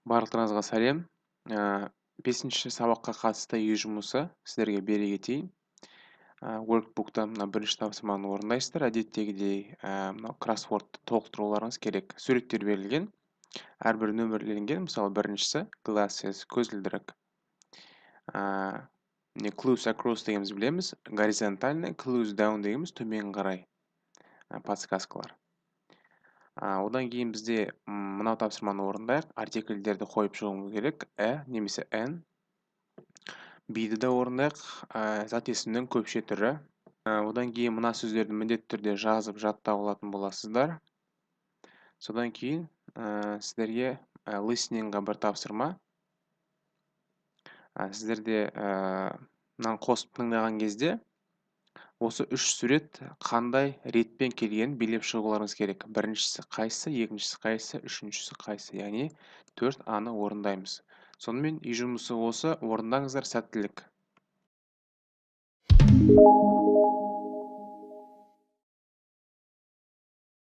Барлықтарыңызға сәлем. Бесінші сабаққа қатысты үй жұмысы сіздерге бере кетейін. Workbook'та мына бірінші тапсырманы орындайсыздар. Әдеттегідей, мынау кроссвордты толықтыруларыңыз керек. Суреттер берілген, әрбір нөмірленген. Мысалы, біріншісі glasses, көзілдірік. Міне, clues across дегеніміз білеміз, горизонтальный, clues down дегеніміз төмен қарай подсказкалар. Одан кейін бізде мынау тапсырманы орындайық. Артикльдерді қойып шығуымыз керек. A немесе N. B-ді де орындайық. Зат есімнің көпше түрі. Одан кейін мына сөздерді міндетті түрде жазып жаттап алатын боласыздар. Содан кейін сіздерге listening-ға бір тапсырма. Сіздерде мынаны қосып тыңдаған кезде осы үш сурет қандай ретпен келгенін белгілеп шығуларыңыз керек. Біріншісі қайсысы, екіншісі қайсысы, үшіншісі қайсысы. Яғни 4 А-ны орындаймыз. Сонымен үй жұмысы осы, орындаңыздар, сәттілік.